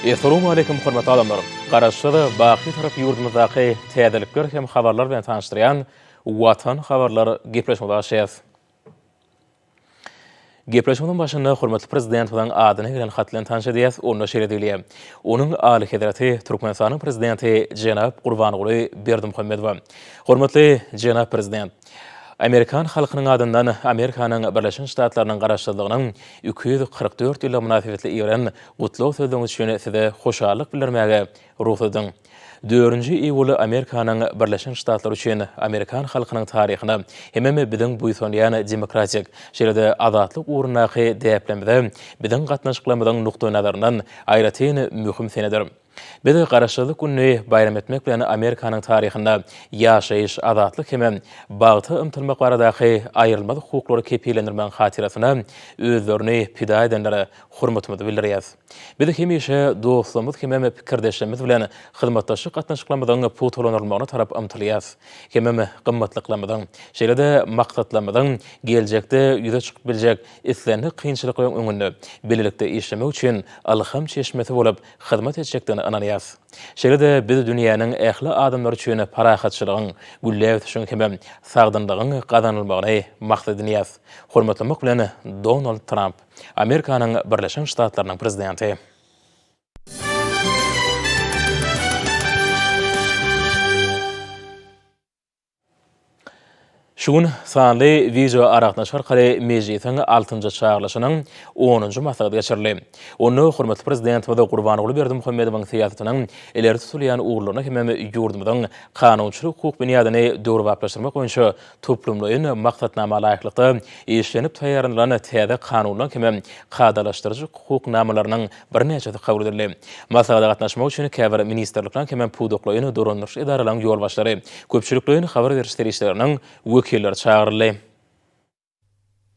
Essalawmaleýkim hormatly adamlar! Garaşsyz, baky Tarap ýurdumyzdaky täzelikler hem habarlar bilen tanyşdyrýan Watan habarlar gepleşigimize başlaýarys. Gepleşigimiziň başynda hormatly Prezidentimiziň adyna gelen hat bilen tanyş edýäs. Onda şeýle diýilýär, Onuň Alyhezreti Türkmenistanyň Prezidenti jenap Gurbanguly Berdimuhamedowa. Hormatly jenap Prezident! Amerikan halkynyň adyndan Amerikanyň Birleşen Ştatlarynyň Garaşsyzlygynyň 244 ýyllygy mynasybetli iberen gutlag sözleriňiz üçin Size hoşallyk bildirmäge rugsat ediň. Dördünji iýul Amerikanyň Birleşen Ştatlary üçin amerikan halkynyň taryhyna hemem biziň buýsanýan demokratik, şeýle-de azatlyk ugrundaky däplerimize biziň gatnaşyklarymyzyň nukdaýnazaryndan aýratyn möhüm senedir. Biz Garaşsyzlyk gününi baýram etmek bilen Amerikanyň taryhynda ýaşaýyş, azatlyk hemem bagta ymtylmak baradaky aýrylmaz hukuklary kepillendirmegiň hatyrasyna özlerini pida edenlere hormatymyzy bildirýäris. Biz hemişe dostlarymyz hemem pikirdeşlerimiz bilen hyzmatdaşlyk gatnaşyklarymyzyň pugtalandyrylmagyna tarap ymtylýarys hemem gymmatlyklarymyzyň, şeýle-de maksatlarymyzyň geljekde ýüze çykyp biljek islendik kynçylyklaryň öňünde bilelikde işlemek üçin ylham çeşmesi bolup hyzmat etjekdigine ynanýarys. Şeýle-de biz dünýäniň ähli adamlary üçin parahatçylygyň, gülläp ösüşiň hem sagdynlygyň gazanylmagyny maksat edinýäris. Hormatlamak bilen, Donald Tramp, Amerikanyň Birleşen Ştatlarynyň Prezidenti. Şu gün sanly wideoaragatnaşyk arkaly Mejlisiň altynjy çagyrylyşynyň onunjy maslahaty geçirildi. Onda hormatly Prezidentimiz Gurbanguly Berdimuhamedowyň syýasatynyň ileri tutulýan ugurlaryna hemem ýurdumyzyň kanunçylyk-hukuk binýadyny döwrebaplaşdyrmak boýunça toplumlaýyn maksatnama laýyklykda işlenip taýýarlanylan täze kanunlaryň hemem kadalaşdyryjy hukuk namalarynyň birnäçesi kabul edildi. Maslahata gatnaşmak üçin käbir ministrlikleriň hemem pudaklaýyn dolandyryş edaralaryň ýolbaşçylary, köpçülikleýin habar beriş serişdeleriniň wekilleri çagyryldy.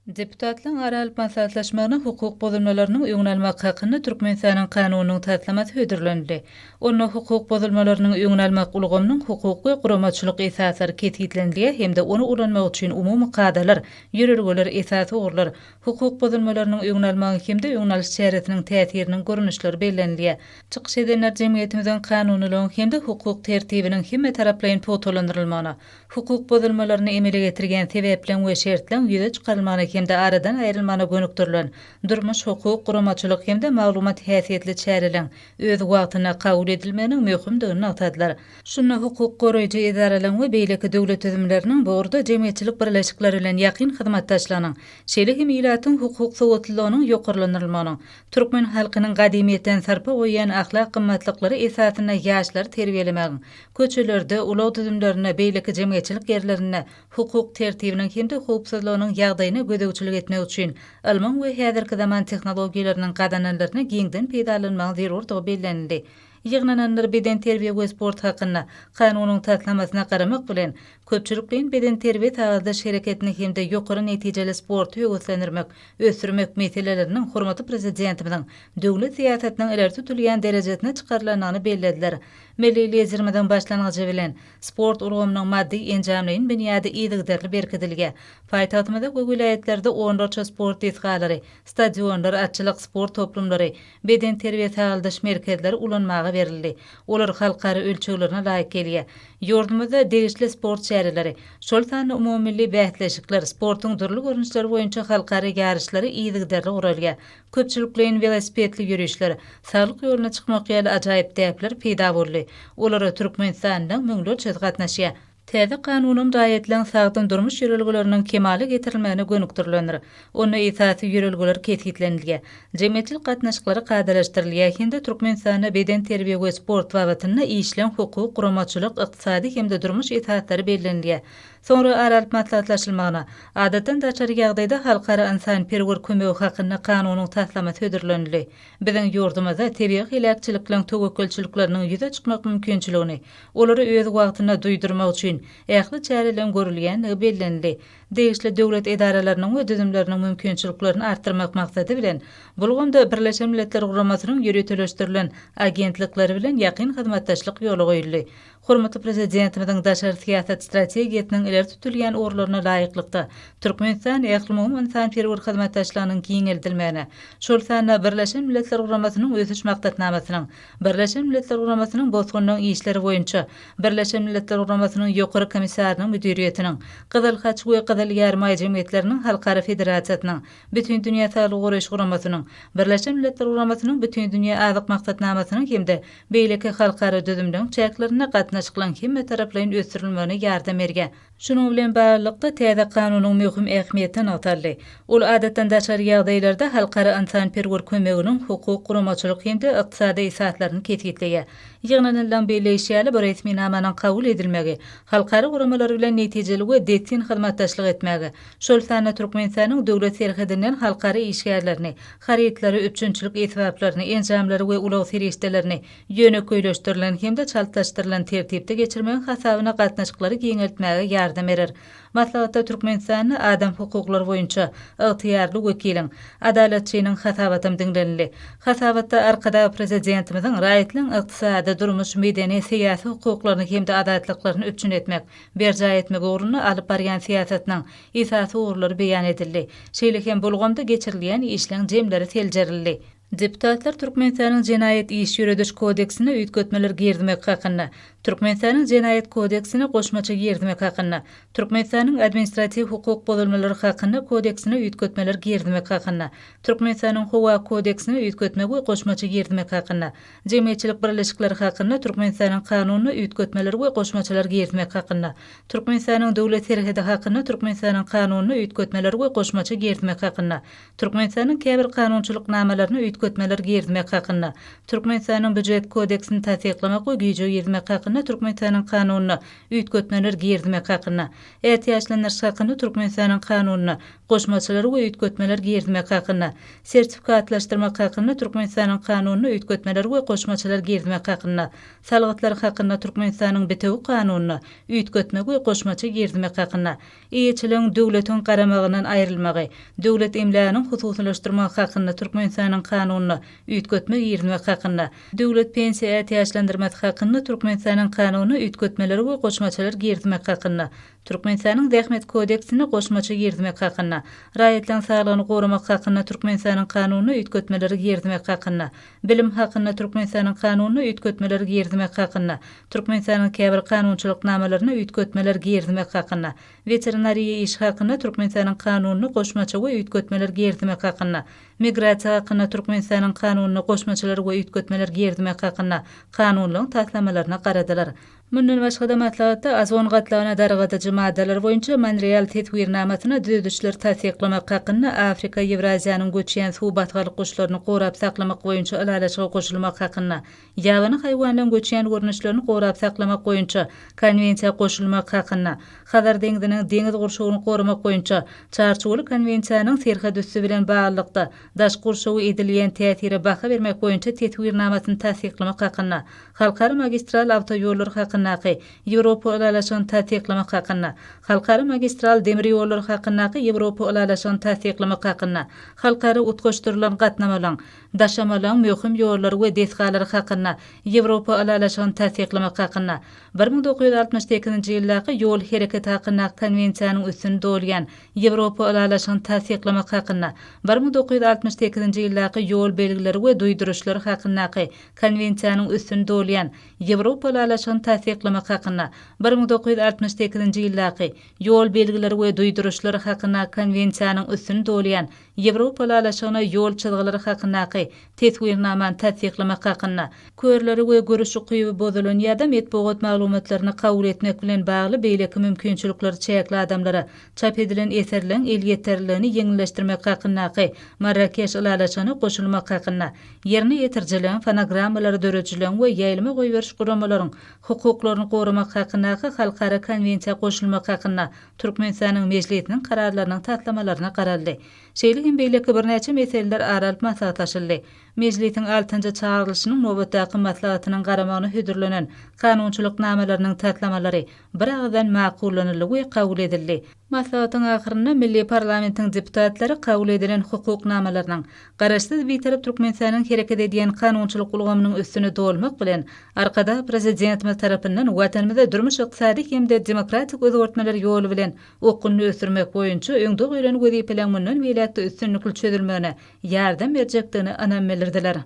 Deputatlaryň ara alyp maslahatlaşmagyna hukuk bozulmalarynyň öňüni almak hakynda Türkmenistanyň Kanunynyň taslamasy hödürlenildi. Onda hukuk bozulmalarynyň öňüni almak ulgamynyň hukuk we guramaçylyk esaslary kesgitlenilýär hem-de ony ulanmak üçin umumy kadalar, ýörelgeler, esasy ugurlar, Hukuk bozulmalarynyň öňüni almagyň hem-de öňüni alyş çäresiniň täsiriniň görnüşleri bellenilýär. Çykyş edenler jemgyýetimiziň kanunylygyň hem-de hukuk tertibiniň hemmetaraplaýyn pugtalandyrylmagyna, hukuk bozulmalaryny emele getirýän sebäpleň we şertleň ýüze çykarylmagyna hem-de aradan aýrylmagyna gönükdirilen durmuş-hukuk, guramaçylyk hem-de maglumat häsiýetli çäreleň öz wagtynda kabul edilmeginiň möhümdigini nygtadylar. Şunda hukuk goraýjy edaralaryň we beýleki döwlet düzümleriniň bu ugurda jemgyýetçilik birleşikleri bilen ýakyn hyzmatdaşlygynyň, şeýle hem ilatyň hukuk sowatlylygynyň ýokarlandyrylmagynyň, türkmen halkynyň gadymyýetden sarpa goýýan ahlak gymmatlyklary esasynda ýaşlary terbiýelemegiň, köçelerde, ulag düzümlerinde, beýleki jemgyýetçilik ýerlerinde hukuk tertibiniň hem-de howpsuzlygynyň ýagdaýyna gözegçilik etmek üçin ylmyň we häzirki zaman tehnologiýalarynyň gazananlaryny giňden peýdalanmagyň zerurdygy bellenildi. Ýygnananlar bedenterbiýe we sport hakynda Kanunyň taslamasyna garamak bilen, köpçülikleýin bedenterbiýe-sagaldyş hereketini hem-de ýokary netijeli sporty höweslendirmek, ösdürmek meseleleriniň hormatly Prezidentimiziň döwlet syýasatynyň ileri tutulýan derejesine çykarylandygyny bellediler. Milli Liderimiziň başlangyjy bilen, sport ulgamynyň maddy-enjamlaýyn binýady yzygiderli berkidilýär. Paýtagtymyzda we welaýatlarda onlarça sport desgalary, stadionlar, atçylyk sport toplumlary, bedenterbiýe-sagaldyş merkezleri ulanmaga berildi. Olar halkara ölçeglerine laýyk gelýär. Ýurdumyzda degişli sport çäreleri, şol sanda umumymilli bäsleşikler, sportuň dürli görnüşleri boýunça halkara ýaryşlary yzygiderli guralýar. Köpçülikleýin welosipedli ýörişler, saglyk ýoluna çykmak ýaly ajaýyp däpler peýda boldy. Olara Türkmenistanda müňlerçesi gatnaşýar. Täze Kanunam raýatlaryň sagdyn durmuş ýörelgeleriniň kemala getirilmegine gönükdirilendir. Onda esasy ýörelgeler kesgitlenilýär, jemgyýetçilik gatnaşyklary kadalaşdyrylýar hem-de Türkmenistanda bedenterbiýe we sport babatynda işleň hukuk, guramaçylyk, ykdysady hem-de durmuş esaslary bellenilýär. Soňra ara alyp maslahatlaşylmagyna, Adatdan daşary ýagdaýda halkara ynsanperwer kömegi hakynda Kanunyň taslamasy hödürlenildi. Biziň ýurdumyzda tebigy heläkçilikleriň töwekgelçilikleriniň ýüze çykmak mümkinçiligini, olary öz wagtynda duýdurmak üçin ähli çäreleriň görülýändigi bellenildi. Degişli döwlet edaralarynyň we düzümleriniň mümkinçiliklerini artdyrmak maksady bilen, bu ulgamda Birleşen Milletler Guramasynyň ýöriteleşdirilen agentlikleri bilen ýakyn hyzmatdaşlyk ýola goýuldy. Hormatly Prezidentimiziň daşary syýasat strategiýasynyň ileri tutulýan ugurlaryna laýyklykda, Türkmenistan ählumumy ynsanperwer hyzmatdaşlygynyň giňeldilmegine, şol sanda Birleşen Milletler Guramasynyň Ösüş Maksatnamasynyň, Birleşen Milletler Guramasynyň Bosgunlaryň işleri boýunça Birleşen Milletler Guramasynyň Ýokary Komissarynyň Müdiriýetiniň, Gyzyl Haç we Gyzyl Ýarymaý jemgyýetleriniň Halkara Federasiýasynyň, Bütindünýä Saglygy Goraýyş Guramasynyň, Birleşen Milletler Guramasynyň Bütindünýä Azyk Maksatnamasynyň hem-de beýleki halkara düzümleriň çäklerinde gatnaşyklaryň hemmetaraplaýyn ösdürilmegine ýardam berýär. Şunuň bilen baglylykda, täze kanunyň möhüm ähmiýeti nygtaldy. Ol adatdan daşary ýagdaýlarda halkara ynsanperwer kömeginiň hukuk, guramaçylyk hem-de ykdysady esaslaryny kesgitleýär. Ýygnanylan belleýşi ýaly, bu resminamanyň kabul edilmegi halkara guramalary bilen netijeli we dessin hyzmatdaşlyk etmäge, şol sanda Türkmenistanyň döwlet serhedinden halkara işgärlerini, harytlary, üpjünçilik esbaplaryny, enjamlary we ulag serişdelerini ýönekeýleşdirilen hem-de çaltlaşdyrylan tertipde geçirmegiň hasabyna gatnaşyklary giňeltmäge ýardam berer. Maslahatda Türkmenistanda adam hukuklary boýunça ygtyýarly wekiliň, Adalatçynyň hasabatam diňlenildi. Hasabatda Arkadag Prezidentimiziň raýatlaryň ykdysady, durmuş, medeni, syýasy hukuklaryny hem-de azatlyklaryny üpjün etmek, berjaý etmek ugrunda alyp barýan syýasatynyň esasy ugurlary beýan edildi. Şeýle hem bu ulgamda geçirilýän işleň jemleri seljerildi. Deputatlar Türkmenistanyň Jenaýat iş ýörediş kodeksine üýtgetmeler girizmek hakynda, Türkmenistanyň Jenaýat kodeksine goşmaça girizmek hakynda, Türkmenistanyň Administratiw hukuk bozulmalary hakynda kodeksine üýtgetmeler girizmek hakynda, Türkmenistanyň Howa kodeksine üýtgetme we goşmaça girizmek hakynda, Jemgyýetçilik birleşikleri hakynda Türkmenistanyň Kanunyna üýtgetmeler we goşmaçalar girizmek hakynda, Türkmenistanyň Döwlet serhedi hakynda Türkmenistanyň Kanunyna üýtgetmeler we goşmaça girizmek hakynda, Türkmenistanyň käbir kanunçylyk namalaryna üýtgetmeler girizmek hakynda, Türkmenistanyň Býujet kodeksini tassyklamak we güýje girizmek hakynda Türkmenistanyň Kanunyna üýtgetmeler girizmek hakynda, Ätiýaçlandyryş hakynda Türkmenistanyň Kanunyna goşmaçalar we üýtgetmeler girizmek hakynda, Sertifikatlaşdyrmak hakynda Türkmenistanyň Kanunyna üýtgetmeler we goşmaçalar girizmek hakynda, Salgytlar hakynda Türkmenistanyň Bitewi Kanunyna üýtgetme we goşmaça girizmek hakynda, Eýeçiligiň döwletiň garamagyndan aýrylmagy, döwlet emläginiň hususylaşdyrmagy hakynda Türkmenistanyň Kanunyna üýtgetme girizmek hakynda, Döwlet pensiýa ätiýaçlandyrmasy hakynda Türkmenistanyň Kanunyna üýtgetmeler we goşmaçalar girizmek hakynda, Türkmenistanyň Zähmet kodeksine goşmaça girizmek hakynda, Raýatlaryň saglygyny goramak hakynda Türkmenistanyň Kanunyna üýtgetmeleri girizmek hakynda, Bilim hakynda Türkmenistanyň Kanunyna üýtgetmeler girizmek hakynda, Türkmenistanyň käbir kanunçylyk namalaryna üýtgetmeler girizmek hakynda, Weterinariýa işi hakynda Türkmenistanyň Kanunyna goşmaça we üýtgetmeler girizmek hakynda, Migrasiýa hakynda Türkmenistanyň Kanunyna goşmaçalar we üýtgetmeler girizmek hakynda Kanunlaryň taslamalaryna garadylar. Mundan başga-da maslahatda ozon gatlagyna dargadyjy maddalar boýunça Monreal Teswirnamasyna düzedişler tassyklamak hakynda, Afrika-Ýewraziýanyň göçýän suw batgalyk guşlaryny gorap saklamak boýunça ylalaşyga goşulmak hakynda, Ýabany haýwanlaryň göçýän görnüşlerini gorap saklamak boýunça Konwensiýa goşulmak hakynda, Hazar deňziniň deňiz gurşawyny goramak boýunça Çarçuwaly Konwensiýanyň serhetüsti bilen baglylykda daşky gurşawa edilýän täsire baha bermek boýunça Teswirnamasyny tassyklamak hakynda, Halkara magistral awtoýollary hakyndaky Ýewropa Ylalaşygyny tassyklamak hakynda, Halkara magistral demir ýollary hakyndaky Ýewropa Ylalaşygyny tassyklamak hakynda, Halkara utgaşdyrylan gatnamalaryň, daşamalaryň möhüm ýollary we desgalary hakynda Ýewropa Ylalaşygyny tassyklamak hakynda, 1968-nji ýyldaky Ýol hereketi hakyndaky Konwensiýanyň üstüni dolýan Ýewropa Ylalaşygyny tassyklamak hakynda, 1968-nji ýyldaky Ýol belgileri we duýduryşlary hakyndaky Konwensiýanyň üstüni dolýan Ýewropa Ylalaşygyny tassyklamak hakynda 1968-nji ýyldaky Ýol belgileri we duýduryşlar hakynda Konwensiýanyň üstüni dolýan Ýewropa Ylalaşygyna ýol çyzgylary hakyndaky Teswirnamany tassyklamak hakynda Körleri we görüş ukyby bozulan ýa-da metbugat maglumatlaryny kabul etmek bilen bagly beýleki mümkinçilikleri çäkli adamlara çap edilen eserleň elýeterliligini ýeňilleşdirmek hakyndaky Marrakeş Ylalaşygyna goşulmak hakynda Ýerine ýetirijileriň, fonogrammalary döredijileriň we ýaýlyma goýberiş guramalaryň hukuklaryny goramak hakyndaky Halkara Konwensiýa goşulmak hakynda Türkmenistanyň Mejlisiniň Kararlarynyň taslamalaryna garaldy. Şeýle hem beýleki birnäçe meseleler ara alyp maslahatlaşyldy. Mejlisiň altynjy çagyrylyşynyň nobatdaky maslahatynyň garamagyna hödürlenen kanunçylyk namalarynyň taslamalary biragyzdan makullanyldy we kabul edildi. Maslahatyň ahyrynda milli parlamentiň deputatlary kabul edilen hukuk namalarynyň Garaşsyz Bitarap Türkmenistanyň hereket edýän kanunçylyk ulgamynyň üstüni dolmak bilen, Arkadag Prezidentimiz tarapyndan Watanymyzy durmuş-ykdysady hem-de demokratik özgertmeler ýoly bilen okgunly ösdürmek boýunça öňde goýlan wezipeleriň mundan beýläk-de üstünlikli çözülmegine ýardam berjekdigine ynam bildirdiler.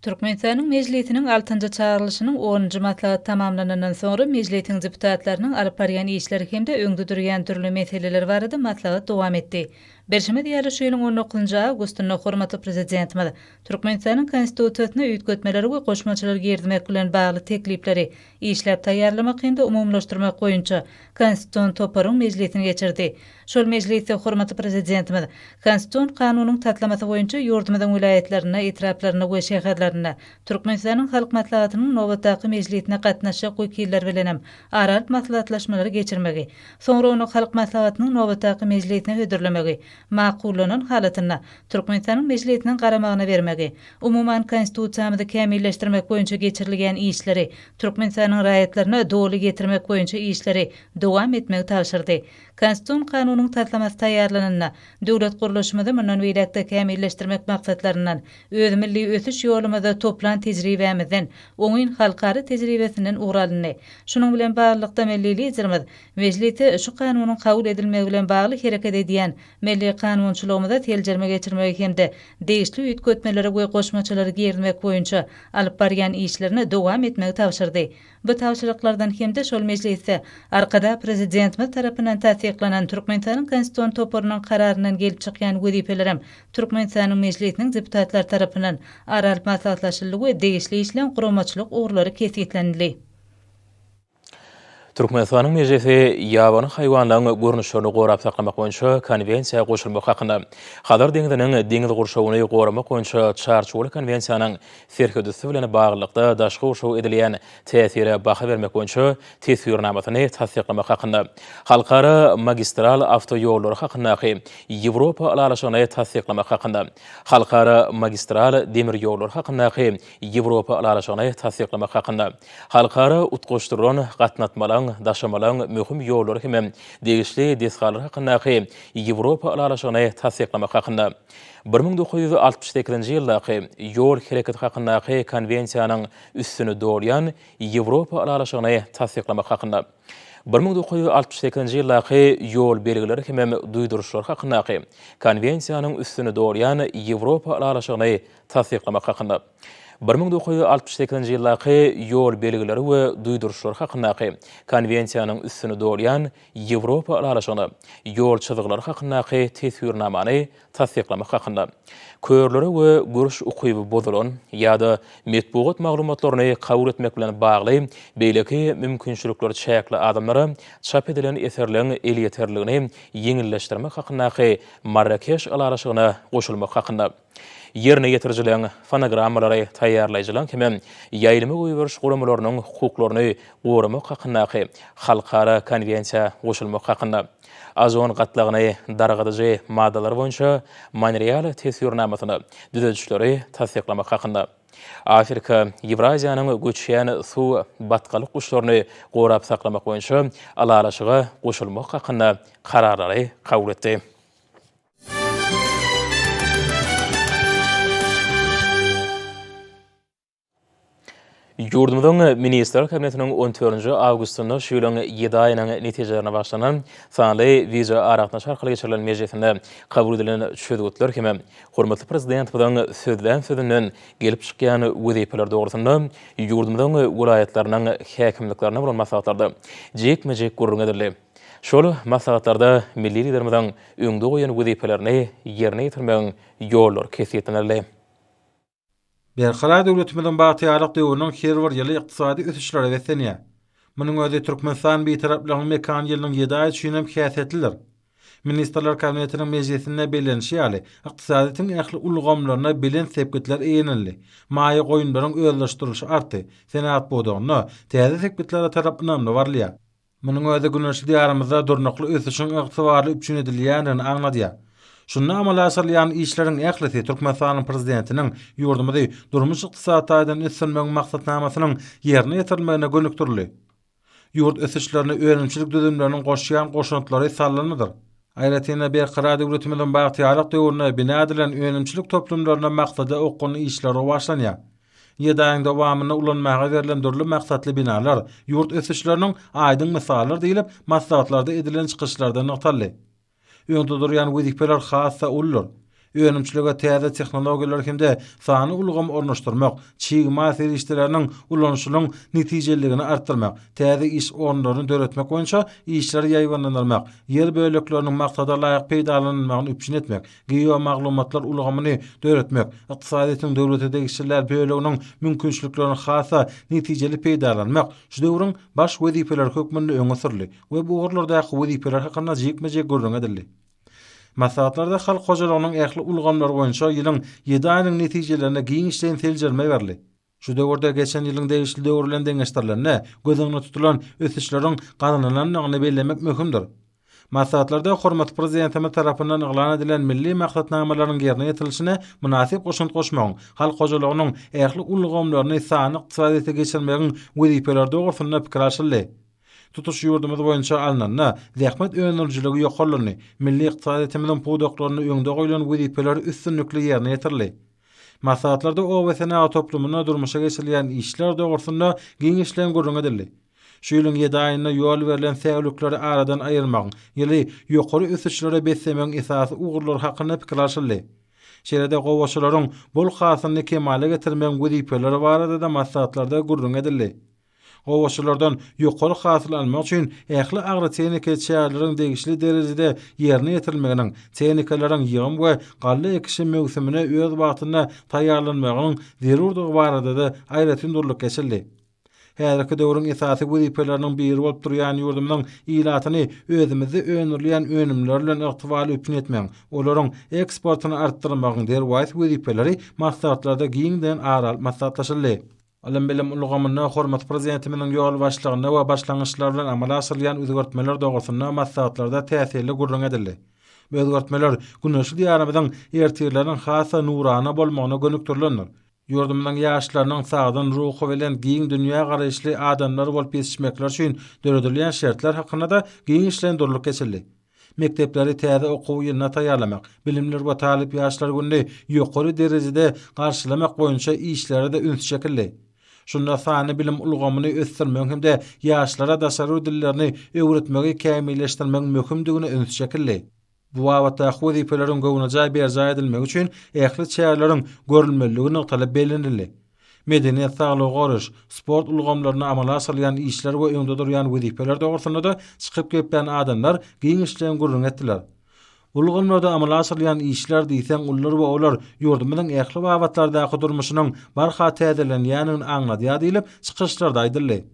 Türkmenistanyň Mejlisiniň altynjy çagyrylyşynyň onunjy maslahaty tamamlanandan soňra Mejlisiň deputatlarynyň alyp barýan işleri hem-de öňde durýan dürli meseleler barada maslahat dowam etdi. Bilşimiz ýaly, şu ýylyň on dokuzynjy awgustynda hormatly Prezidentimiz Türkmenistanyň Konstitusiýasyna üýtgetmeleri we goşmaçalar girizmek bilen bagly teklipleri işläp taýýarlamak hem-de umumylaşdyrmak boýunça Konstitusion toparyň mejlisini geçirdi. Şol mejlisde hormatly Prezidentimiz Konstitusion kanunyň taslamasy boýunça ýurdumyzyň welaýatlarynda, etraplarynda we şäherlerinde Türkmenistanyň Halk Maslahatynyň nobatdaky mejlisine gatnaşjak wekiller bilenem ara alyp maslahatlaşmalary geçirmegi, soňra ony Halk Maslahatynyň nobatdaky mejlisine hödürlemegi, makullanan halatynda, Türkmenistanyň Mejlisiniň garamagyna bermegi, umuman, Konstitusiýamyzy kämilleşdirmek boýunça geçirilýän işleri Türkmenistanyň raýatlaryna doly ýetirmek boýunça işleri dowam etmegi tabşyrdy. Konstitusion kanunyň taslamasy taýýarlananda, döwlet gurluşymyzy mundan beýläk-de kämilleşdirmek maksatlaryndan, öz milli ösüş ýolumyzda toplan tejribämizden, oňyn halkara tejribesinden ugur alyndy. Şunuň bilen baglylykda, milli Liderimiz Mejlisde şu Kanunyň kabul edilmegi bilen bagly hereket edýän milli kanunçylygymyza seljerme geçirmegi hem-de degişli üýtgetmeleri we goşmaçalary girizmek boýunça alyp barýan işlerini dowam etmegi tabşyrdy. Bu tabşyryklardan hem-de şol mejlisde Arkadag Prezidentimiz tarapyndan tassyklanan Türkmenistanyň Konstitusion toparynyň Kararyndan gelip çykýan wezipelerem Türkmenistanyň Mejlisiniň deputatlary tarapyndan ara alyp maslahatlaşyldy we degişli işleň guramaçylyk ugurlary kesgitlenildi. Türkmenistanyň Mejlisi ýabany haýwanlaryň görnüşlerini gorap saklamak boýunça Konwensiýa goşulmak hakynda, Hazar deňziniň deňiz gurşawyny goramak boýunça Çarçuwaly Konwensiýanyň serhetüsti bilen baglylykda daşky gurşawa edilýän täsire baha bermek boýunça Teswirnamasyny tassyklamak hakynda, Halkara magistral awtoýollary hakyndaky Ýewropa Ylalaşygyny tassyklamak hakynda, Halkara magistral demir ýollary hakyndaky Ýewropa Ylalaşygyny tassyklamak hakynda, Halkara utgaşdyrylan gatnatmalaryň, daşamalaryň möhüm ýollary hemem degişli desgalar hakyndaky Ýewropa Ylalaşygyny tassyklamak hakynda, 1968-nji ýyldaky Ýol hereketi hakyndaky Konwensiýanyň üstüni dolýan Ýewropa Ylalaşygyny tassyklamak hakynda, 1968-nji ýyldaky Ýol belgileri hemem duýduryşlar hakyndaky Konwensiýanyň üstüni dolýan Ýewropa Ylalaşygyny tassyklamak hakynda, 1968-nji ýyldaky Ýol belgileri we duýduryşlar hakyndaky Konwensiýanyň üstüni dolýan Ýewropa Ylalaşygyna ýol çyzgylary hakyndaky Teswirnamany tassyklamak hakynda, Körlere we görüş ukyby bozulan ýa-da metbugat maglumatlaryny kabul etmek bilen bagly beýleki mümkinçilikleri çäkli adamlara çap edilen eserleň elýeterliligini ýeňilleşdirmek hakyndaky Marrakeş Ylalaşygyna goşulmak hakynda. Ýerine ýetirijileriň, fonogrammalary taýýarlaýjylaryň hemem ýaýlyma goýberiş guramalarynyň hukuklaryny goramak hakyndaky halkara konwensiýa goşulmak hakynda, Ozon gatlagyny dargadyjy maddalar boýunça Monreal teswirnamasyna düzedişleri tassyklamak hakynda, Afrika, Ýewraziýanyň göçýän suw batgalyk guşlaryny gorap saklamak boýunça ylalaşyga goşulmak hakynda kararlary kabul etdi. Ýurdumyzyň Ministrler Kabinetiniň on dördünji awgustynda şu ýylyň ýedi aýynyň netijelerine bagyşlanan sanly wideoaragatnaşyk arkaly geçirilen mejlisinde kabul edilen çözgütler hem hormatly Prezidentimiziň sözlän sözünden gelip çykýan wezipeler dogrusynda ýurdumyzyň welaýatlarynyň häkimliklerinde bolan maslahatlarda jikme-jik gürrüň edildi. Şol maslahatlarda milli Liderimiziň öňde goýan wezipelerini ýerine ýetirmegiň ýollary kesgitlenildi. Berkarar döwletimiziň bagtyýarlyk döwrüniň her bir ýyly ykdysady ösüşlere beslenýär. Munuň özi Türkmenistan Bitaraplygyň mekany ýylynyň ýedi aýy üçin hem häsiýetlidir. Ministrler Kabinetiniň mejlisinde bellenişi ýaly, ykdysadyýetiň ähli ulgamlarynda belent sepgitler eýlenildi, maýa goýumlaryň özleşdirilişi artdy, senagat pudagynda täze sepgitlere tarap ynamly barylýar. Munuň özi güneşli Diýarymyzda durnukly ösüşiň ygtybarly üpjün edilýändigini aňladýar. Şunda amala aşyrylýan işleriň ählisi Türkmenistanyň Prezidentiniň ýurdumyzy durmuş-ykdysady taýdan ösdürmegiň maksatnamasynyň ýerine ýetirilmegine gönükdirildi. Ýurt ösüşlerine önümçilik düzümleriniň goşýan goşantlary sallanmadyr. Aýratyn-da, Berkarar döwletimiziň bagtyýarlyk döwründe bina edilen önümçilik toplumlarynda maksada okgunly işler rowaçlanýar. Ýedi aýyň dowamynda ulanmaga berlen dürli maksatly binalar ýurt ösüşleriniň aýdyň mysalydyr diýlip, maslahatlarda edilen çykyşlarda nygtaldy. Öňde durýan wezipeler has-da uludyr. Önümçilige täze tehnologiýalary hem-de sanly ulgamy ornaşdyrmak, çig mal serişdeleriniň ulanyşynyň netijeliligini artdyrmak, täze iş orunlaryny döretmek boýunça işleri ýaýbaňlandyrmak, ýer bölekleriniň maksada laýyk peýdalanylmagyny üpjün etmek, geomaglumatlar ulgamyny döretmek, ykdysadyýetiň döwlete degişli däl böleginiň mümkinçiliklerini has-da netijeli peýdalanmak şu döwrüň baş wezipeleri hökmünde öňe sürüldi. we bu ugurlardaky wezipeler hakynda jikme-jik gürrüň edildi. Maslahatlarda halk hojalygynyň ähli ulgamlary boýunça ýylyň ýedi aýynyň netijelerine giňişleýin seljerme berildi. Şu döwürde geçen ýylyň degişli döwri bilen deňeşdirilende, göz öňünde tutulan ösüşleriň gazanylandygyny bellemek möhümdir. Maslahatlarda hormatly Prezidentimiz tarapyndan yglan edilen milli maksatnamalaryň ýerine ýetirilişine mynasyp goşant goşmagyň, halk hojalygynyň ähli ulgamlaryny sanly ykdysadyýete geçirmegiň wezipeleri dogrusynda pikir alşyldy. Tutuş ýurdumyz boýunça alnanda, zähmet öndürijiligi ýokarlandy, milli ykdysadyýetimiziň pudaklarynda öňde goýlan wezipeler üstünlikli ýerine ýetirildi. Maslahatlarda oba senagat toplumynda durmuşa geçirilýän işler dogrusynda giňişleýin gürrüň edildi. Şu ýylyň ýedi aýynda ýol berlen säwlikleri aradan aýyrmagyň, ýyly ýokary ösüşlere beslemegiň esasy ugurlary hakynda pikir alşyldy. Şeýle-de gowaçalaryň bol hasylyny kemala getirmegiň wezipeleri barada-da maslahatlarda gürrüň edildi. Gowaçalardan ýokary hasyl almak üçin ähli agrotehniki çäreleriň degişli derejede ýerine ýetirilmeginiň, tehnikalaryň ýygym we galla ekişi möwsümine öz wagtynda taýýarlanmagynyň zerurdygy barada-da aýratyn durlup geçildi. Häzirki döwrüň esasy wezipeleriniň biri bolup durýan ýurdumyzyň ilatyny özümizde öndürilýän önümler bilen ygtybarly üpjün etmegiň, olaryň eksportyny artdyrmagyň derwaýys wezipeleri maslahatlarda giňden ara alyp maslahatlaşyldy. Ylym-bilim ulgamynda hormatly Prezidentimiziň ýolbaşçylygynda we başlangyçlary bilen amala aşyrylýan özgertmeler dogrusynda maslahatlarda täsirli gürrüň edildi. Bu özgertmeler güneşli Diýarymyzyň ertirleriniň has-da nurana bolmagyna gönükdirilendir. Ýurdumyzyň ýaşlarynyň sagdyn, ruhubelent, giň dünýägaraýyşly adamlar bolup ýetişmekleri üçin döredilýän şertler hakynda-da giňişleýin durlup geçildi. Mekdepleri täze okuw ýylyna taýýarlamak, Bilimler we talyp ýaşlar gününi ýokary derejede garşylamak boýunça işlere-de üns çekildi. Şunda sanly bilim ulgamyny ösdürmegiň hem-de ýaşlara daşary ýurt dillerini öwretmegi kämilleşdirmegiň möhümdigine üns çekildi. Bu babatdaky wezipeleriň göwnejaý berjaý edilmegi üçin ähli çäreleriň görülmelidigi nygtalyp bellenildi. Medeniýet, saglygy goraýyş, sport ulgamlarynda amala aşyrylýan işler we öňde durýan wezipeler dogrusynda-da çykyp geplän adamlar giňişleýin gürrüň etdiler. Bu ulgamlarda amala aşyrylýan işler diýseň uludyr we olar ýurdumyzyň ähli babatlardaky durmuşynyň barha täzelenýändigini aňladýar diýlip, çykyşlarda aýdyldy.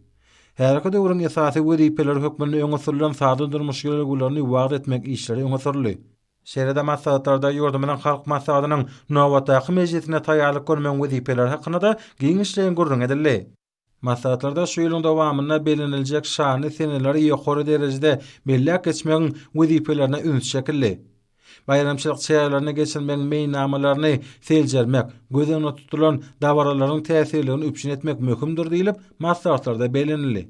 Häzirki döwrüň esasy wezipeleri hökmünde öňe sürlen sada durmuş ýörelgelerini wagyz etmek işleri öňe sürüldi. Şeýle-de maslahatlarda ýurdumyzyň Halk Maslahatynyň nobatdaky mejlisine taýýarlyk görmegiň wezipeleri hakynda-da giňişleýin gürrüň edildi. Maslahatlarda şu ýylyň dowamynda belleniljek şanly seneleri ýokary derejede belläp geçmegiň wezipelerine üns çekildi. Baýramçylyk çärelerini geçirmegiň meýilnamalaryny seljermek, göz öňünde tutulan dabaralaryň täsirligini üpjün etmek möhümdir diýlip, maslahatlarda bellenildi.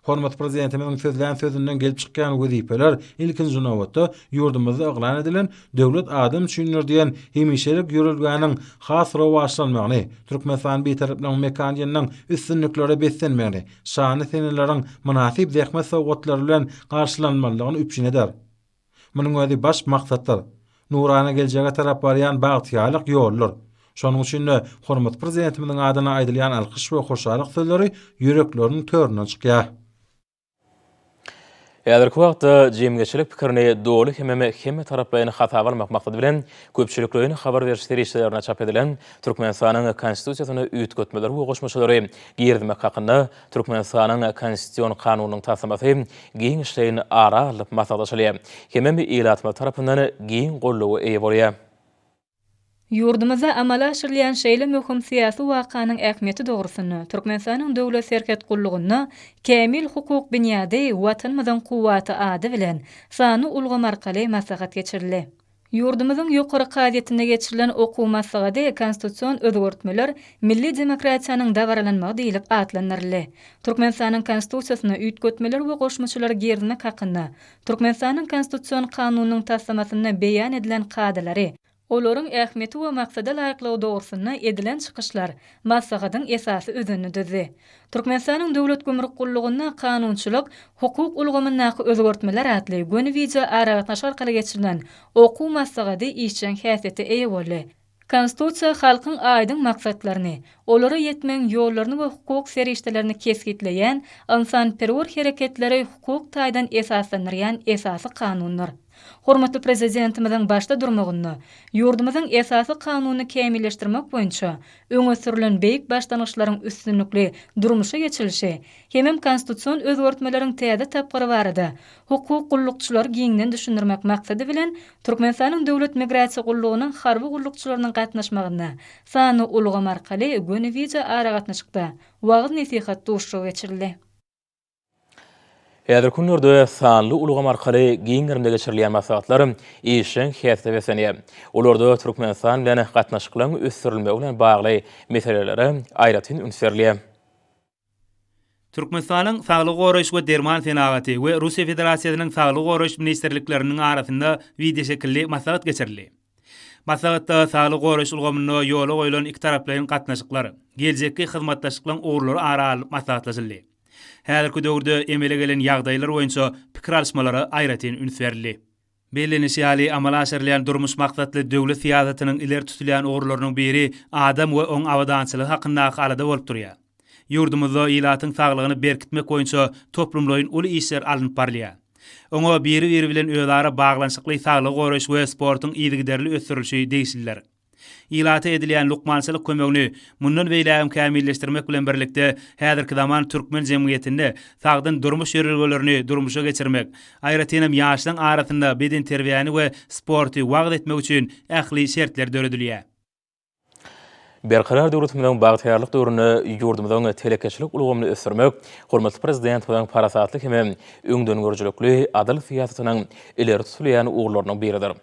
Hormatly Prezidentimiziň sözlän sözünden gelip çykýan wezipeler, ilkinji nobatda, ýurdumyzda yglan edilen Döwlet adam üçindir diýen hemişelik ýörelgäniň has rowaçlanmagyny, Türkmenistan Bitaraplygyň mekany ýylynyň üstünliklere beslenmegini, şanly seneleriň mynasyp zähmet sowgatlary bilen garşylanmalydygyny üpjün eder. Munuň özi baş maksatdyr. Nurana geljege tarap barýan bagtyýarlyk ýoludyr. Şonuň üçin-de, hormatly Prezidentimiziň adyna aýdylýan alkyş we hoşallyk sözleri ýürekleriň töründen çykýar. Häzirki wagtda jemgyýetçilik pikirini doly hemem hemmetaraplaýyn hasaba almak maksady bilen, köpçülikleýin habar beriş serişdelerinde çap edilen Türkmenistanyň Konstitusiýasyna üýtgetmeler we goşmaçalary girizmek hakynda Türkmenistanyň Konstitusion kanunynyň taslamasy giňişleýin ara alnyp maslahatlaşylýar hemem ilatymyz tarapyndan giň goldawa eýe bolýar. Ýurdumyzda amala aşyrylýan şeýle möhüm syýasy wakanyň ähmiýeti dogrusynda Türkmenistanyň Döwlet serhet gullugynda Kämil hukuk binýady, Watanymyzyň kuwwaty ady bilen sanly ulgam arkaly maslahat geçirildi. Ýurdumyzyň Ýokary kazyýetinde geçirilen okuw maslahady Konstitusion özgertmeler, milli demokratiýanyň dabaralanmagy diýlip atlandyryldy. Türkmenistanyň Konstitusiýasyna üýtgetmeler we goşmaçalar girizmek hakynda Türkmenistanyň Konstitusion kanunynyň taslamasynda beýan edilen kadalary, olaryň ähmiýeti we maksada laýyklygy dogrusynda edilen çykyşlar maslahatyň esasy özenini düzdi. Türkmenistanyň Döwlet gümrük gullugynda Kanunçylyk, hukuk ulgamyndaky özgertmeler atly göni wideo aragatnaşyk arkaly geçirilen okuw maslahady işjeň häsiýete eýe boldy. Konstitusiýa halkyň aýdyň maksatlaryny, olara ýetmegiň ýollaryny we hukuk serişdelerini kesgitleýän, ynsanperwer hereketleri hukuk taýdan esaslandyrýan esasy kanundyr. Hormatly Prezidentimiziň başda durmagynda ýurdumyzyň Esasy Kanunyny kämilleşdirmek boýunça öňe sürlen beýik başlangyçlaryň üstünlikli durmuşa geçirilişi hemem konstitusion özgertmeleriň täze tapgyry barada hukuk gullukçylary giňden düşündirmek maksady bilen Türkmenistanyň Döwlet migrasiýa gullugynyň harby gullukçylarynyň gatnaşmagynda sanly ulgam arkaly göni wideo aragatnaşykda wagyz-nesihat duşuşygy geçirildi. Häzirki günlerde sanly ulgam arkaly giň gerimde geçirilýän maslahatlar işjeň häsiýete beslenýär. Olarda Türkmenistan bilen gatnaşyklaryň ösdürilmegi bilen bagly meselelere aýratyn üns berilýär. Türkmenistanyň Saglygy goraýyş we derman senagaty we Russiýa Federasiýasynyň Saglygy goraýyş ministrlikleriniň arasynda wideoşekilli maslahat geçirildi. Maslahatda saglygy goraýyş ulgamynda ýola goýlan ikitaraplaýyn gatnaşyklar, geljekki hyzmatdaşlyklaryň ugurlary ara alnyp maslahatlaşyldy. Häzirki döwürde emele gelen ýagdaýlar boýunça pikir alyşmalara aýratyn üns berildi. Bellenişi ýaly, amala aşyrylýan durmuş maksatly döwlet syýasatynyň ileri tutulýan ugurlarynyň biri adam we oň abadançylygy hakyndaky alada bolup durýar. Ýurdumyzda ilatyň saglygyny berkitmek boýunça toplumlaýyn uly işler alnyp barylýar. Oňa biri-biri bilen özara baglanyşykly saglygy goraýyş we sportuň yzygiderli ösdürilişi degişlidir. Ilata edilýän lukmançylyk kömegini mundan beýlägem kämilleşdirmek bilen birlikde, häzirki zaman türkmen jemgyýetinde sagdyn durmuş ýörelgelerini durmuşa geçirmek, aýratynam ýaşlaryň arasynda bedenterbiýäni we sporty wagyz etmek üçin ähli şertler döredilýär. Berkarar döwletimiziň bagtyýarlyk döwründe ýurdumyzyň telekeçilik ulgamyny ösdürmek hormatly Prezidentimiziň parasatly hem öňdengörüjilikli adyl syýasatynyň ileri tutulýan ugurlarynyň biridir.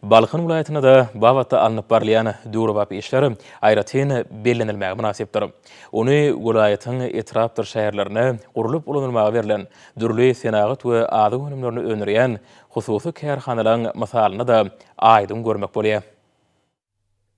Balkan welaýatynda-da babatda alnyp barylýan döwrebap işler aýratyn bellenilmäge mynasypdyr. Ony welaýatyň etrapdyr şäherlerinde gurlup ulanylmaga berlen dürli senagat we azyk önümlerini öndürýän hususy kärhanalaryň mysalynda-da aýdyň görmek bolýar.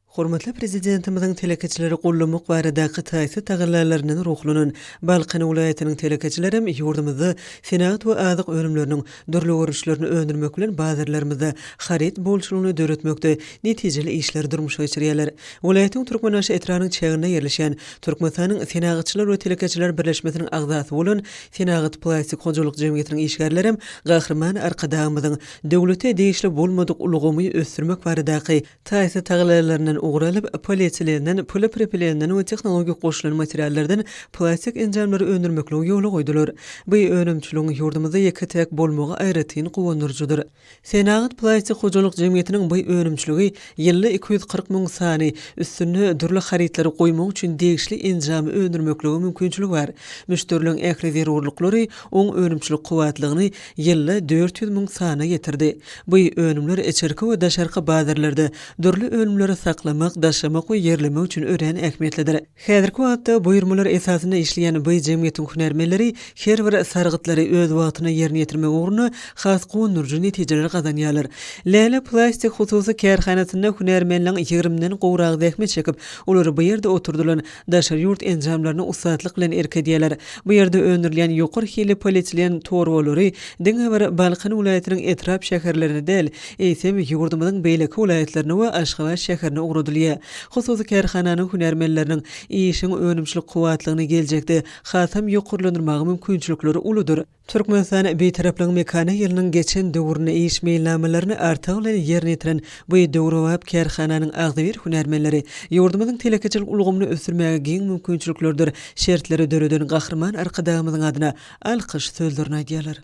Hormatly Prezidentimiziň telekeçileri goldamak baradaky taýsyz tagallalaryndan ruhlanan Balkan welaýatynyň telekeçilerem ýurdumyzda senagat we azyk önümleriniň dürli görnüşlerini öndürmek bilen bazarlarymyzda haryt bolçulygyny döretmekde netijeli işleri durmuşa geçirýärler. Welaýatyň Türkmenbaşy etrabynyň çäginde ýerleşýän Türkmenistanyň Senagatçylar we telekeçiler birleşmesiniň agzasy bolan Senagat plastik hojalyk jemgyýetiniň işgärlerem Gahryman Arkadagymyzyň döwlete degişli bolmadyk ulgamy ösdürmek baradaky Taýsyz tagallalaryndan ugur alyp, polietilenden, polipropilenden we tehnologik goşulan materiallardan plastik enjamlary öndürmekligi ýola goýdular. Bu önümçiligiň ýurdumyzda ýeke-täk bolmagy aýratyn guwandyryjydyr. Senagat plastik hojalyk jemgyýetiniň bu önümçiligi ýylda 240 müň sany üstünde dürli harytlary goýmak üçin degişli enjamy öndürmeklige mümkinçiligi bar. Müşderileriň ähli zerurlyklary oň önümçilik kuwwatlygyny ýylda 400 müň sana ýetirdi. Bu önümler içerki we daşarky bazarlarda dürli önümleri saklamak, daşamak we ýerlemek üçin örän ähmiýetlidir. Häzirki wagtda buýurmalar esasynda işleýän bu jemgyýetiň hünärmenleri her bir sargytlary öz wagtynda ýerine ýetirmek ugrunda has guwandyryjy netijeleri gazanýarlar. Läle plastik hususy kärhanasynda hünärmenleň ýigrimiden gowragy zähmet çekip, olar bu ýerde oturdylan daşary ýurt enjamlaryna ussatlyk bilen erk edýärler. Bu ýerde öndürilýän ýokary hilli polietilen torbalary diňe bir Balkan welaýatynyň etrap-şäherlerine däl, eýsem, ýurdumyzyň beýleki welaýatlaryna we Aşgabat şäherine ugradylýar. Hususy kärhananyň hünärmenleriniň işiň önümçilik kuwwatlygyny geljekde hasam ýokarlandyrmaga mümkinçilikleri uludyr. Türkmenistan Bitaraplygyň mekany ýylynyň geçen döwründe iş meýilnamalaryny artygy bilen ýerine ýetiren bu döwrebap kärhananyň agzybir hünärmenleri ýurdumyzyň telekeçilik ulgamyny ösdürmäge giň mümkinçiliklerdir şertleri döreden Gahryman Arkadagymyzyň adyna alkyş sözlerini aýdýarlar.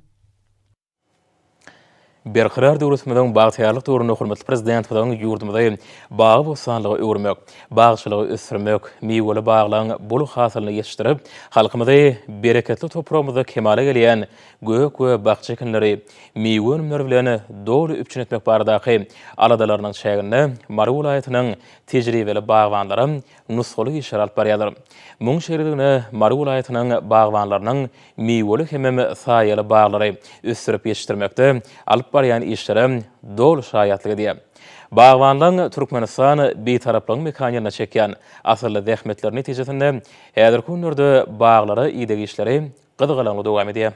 Berkarar döwletimiziň bagtyýarlyk döwründe hormatly Prezidentimiziň ýurdumyzy bagy-bossanlyga öwürmek, bagçylygy ösdürmek, miweli baglaryň bol hasylyny ýetişdirip, halkymyzy bereketli topragymyzda kemala gelýän gök we bakja ekinleri, miwe önümleri bilen doly üpjün etmek baradaky aladalarynyň çäginde Mary welaýatynyň tejribeli bagbanlary nusgalyk işleri alyp barýarlar. Muň şeýledigine Mary welaýatynyň bagbanlarynyň miweli hemem saýaly baglary ösdürip ýetişdirmekde alyp barýan işleri doly şaýatlyk edýär. Bagbanlaryň Türkmenistan Bitaraplygyň mekany ýylynda çekýän asylly zähmetleri netijesinde häzirki günlerde baglara ideg işleri gyzgalaňly dowam edýär.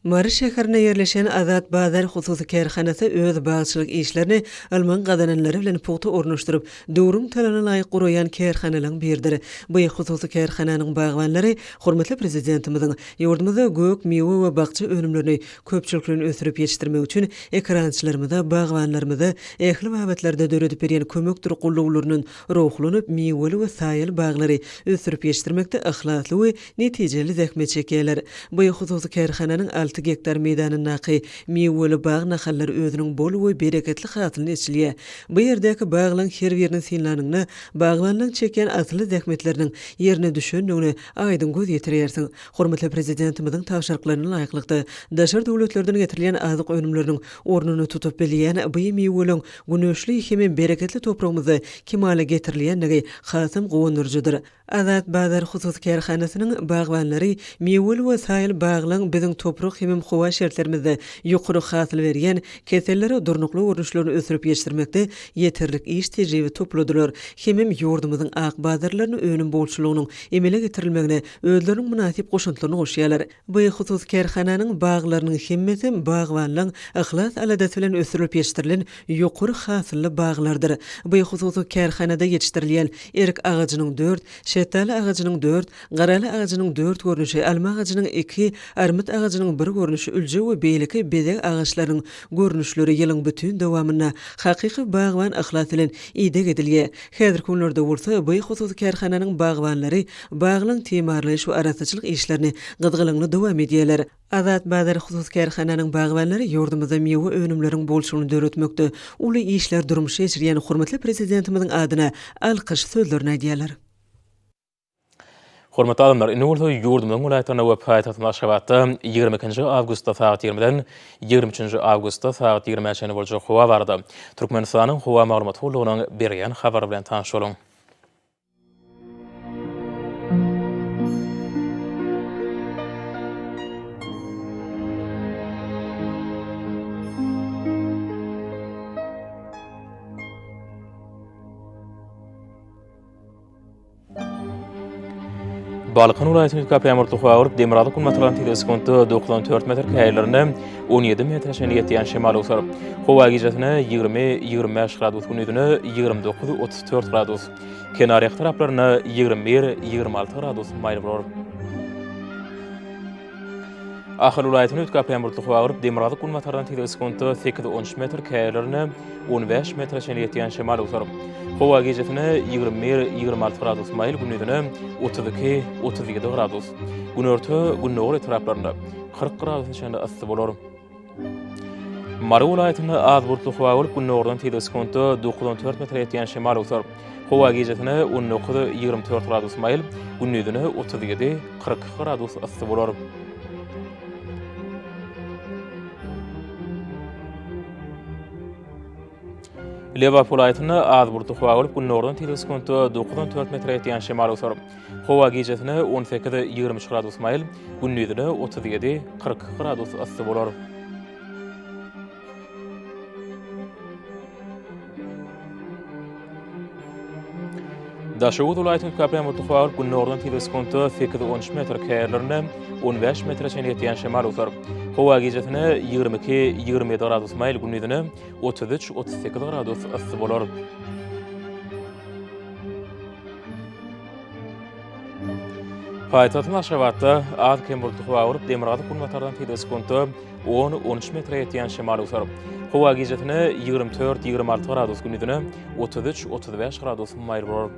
Mary şäherinde ýerleşen Azat bazar hususy kärhanasy öz bagçylyk işlerini ylmyň gazananlary bilen pugta ornaşdyryp, döwrüň talabyna laýyk guraýan kärhanalaryň biridir. Bu hususy kärhananyň bagbanlary hormatly Prezidentimiziň ýurdumyzda gök, miwe we bakja önümlerini köpçülikleýin ösdürip ýetişdirmek üçin ekerançylarymyza, bagbanlarymyza ähli babatlarda döredip berýän kömekdir golawlaryndan ruhlanyp, miweli we saýaly baglary ösdürip ýetişdirmekde yhlasly we netijeli zähmet çekýärler. Bu hususy kärhananyň alty gektar meýdanyndaky miweli bag nahallary özüniň bol we bereketli hasylyny eçilýär. Bu ýerdäki baglaryň her birini synlanyňda, bagbanlaryň çekýän asylly zähmetleriniň ýerine düşendigine aýdyň göz ýetirýärsiň. Hormatly Prezidentimiziň tabşyryklaryna laýyklykda, daşary döwletlerden getirilýän azyk önümleriniň ornuny tutup bilýän bu miweleriň güneşli hemem bereketli topragymyzda kemala getirilýändigi hasam guwandyryjydyr. Azat bazar hususy kärhanasynyň bagbanlary miweli we saýaly baglaryň biziň toprak hemem howa şertlerimizde ýokary hasyl berýän, kesellere durnukly görnüşlerini ösdürip ýetişdirmekde ýeterlik iş tejribe topladylar hemem ýurdumyzyň ak bazarlaryny önüm bolçulygynyň emele getirilmegine özleriniň mynasyp goşantlaryny goşýarlar. Bu hususy kärhananyň baglarynyň hemmesem bagbanlaň yhlas-aladasy bilen ösdürilip ýetişdirilen ýokary hasylly baglardyr. Bu hususy kärhanada ýetişdirilýän erik agajynyň dört, şetdaly agajynyň dört, garaly agajynyň dört görnüşi, alma agajynyň iki, armyt agajynyň bir görnüşi, ülje we beýleki bezeg agaçlarynyň görnüşleri ýylyň bütin dowamynda hakyky bagban yhlasy bilen ideg edilýär. Häzirki günlerde bolsa bu hususy kärhananyň bagbanlary baglaň timarlaýyş we arassaçylyk işlerini gyzgalaňly dowam edýärler. Azat bazar hususy kärhananyň bagbanlary ýurdumyzda miwe önümleriň bolçulygyny döretmekde uly işler durmuşa geçirýän hormatly Prezidentimiziň adyna alkyş sözlerini aýdýarlar. Hormatly adamlar, indi bolsa ýurdumyzyň welaýatlarynda we paýtagtymyz Aşgabatda 22-nji awgustda sagat 20-den 23-nji awgustda sagat 20-ä çenli boljak howa barada Türkmenistanyň Howa maglumat gullugynyň berýän habary bilen tanyş boluň. Balkan welaýatynyň üýtgäp ýagmyrly howa bolup, demirgazyk günbatardan tizligi sekuntda 94 metr, käýerlerinde 17 metre çenli ýetýän şemal öwser. Howa gijesine 20-25 gradus, gündizine 29-34 gradus, kenarýaka taraplarynda 21-26 gradus maýyl bolar. Ahal welaýatynda üýtgäp ýagmyrly howa bolup, demirgazyk günbatardan tizligi sekuntda 8-13 metr, käýerlerinde 15 metre çenli ýetýän şemal öwser. Howa gijesine 21-26 gradus maýyl, gündizine 32-37 gradus. Günorta-gündogar etraplarynda 40 gradusa çenli yssy bolar. Mary welaýatynda az bulutly howa bolup, gündogardan tizligi sekuntda 9-14 metre ýetýän şemal öwser. Howa gijesine 19-24 gradus maýyl, gündizine 37-42 gradus yssy bolar. Lebap welaýatynda az bulutly howa bolup, gündogardan tizligi sekuntda 9-14 metre ýetýän şemal öwser. Howa gijesine 18-23 gradus maýyl, gündizine 37-42 gradus yssy bolar. Daşoguz welaýatynyň üýtgäp bulutly howa bolup, gündogardan tizligi sekuntda 8-13 metr, käýerlerinde 15 metre çenli ýetýän şemal öwser. Howa gijesine 22-27 gradus maýyl, gündizine 33-38 gradus yssy bolar. Paýtagtymyz Aşgabatda az-kem bulutly howa bolup, demirgazyk-günbatardan tizligi sekuntda 10-13 metre ýetýän şemal öwser. Howa gijesine 24-26 gradus, gündizine 33-35 gradus maýyl bolar.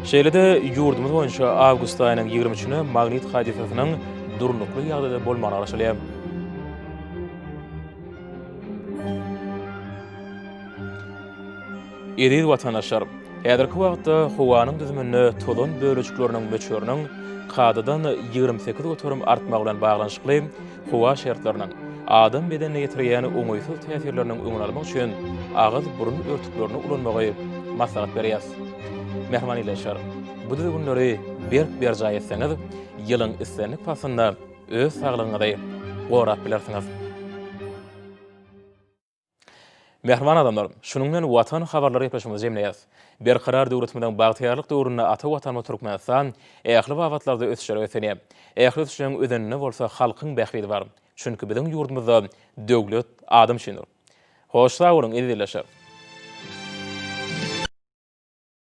Şeýle-de ýurdumyz boýunça awgust aýynyň 23-üne magnit hadysasynyň durnukly ýagdaýda bolmagyna garaşylýar. Eziz watandaşlar! Häzirki wagtda howanyň düzüminde tozan bölejikleriniň möçberiniň kadadan 28% artmagy bilen baglanyşykly howa şertleriniň adam bedenine ýetirýän oňaýsyz täsirleriniň öňüni almak üçin agyz-burun örtüklerini ulanmagy maslahat berýäris. Mähriban ildeşler, bu düzgünleri berk berjaý etseňiz, ýylyň islendik paslynda öz saglygyňyzy gorap bilersiňiz. Mähriban adamlar, şunuň bilen Watan habarlary gepleşigimizi jemleýäris. Berkarar döwletimiziň bagtyýarlyk döwründe ata Watanymyz Türkmenistan ähli babatlarda ösüşlere beslenýär. Ähli ösüşleriň özeninde bolsa halkyň bähbidi bar. Çünki biziň ýurdumyzda döwlet adam üçindir. Hoş sag boluň, eziz ildeşler!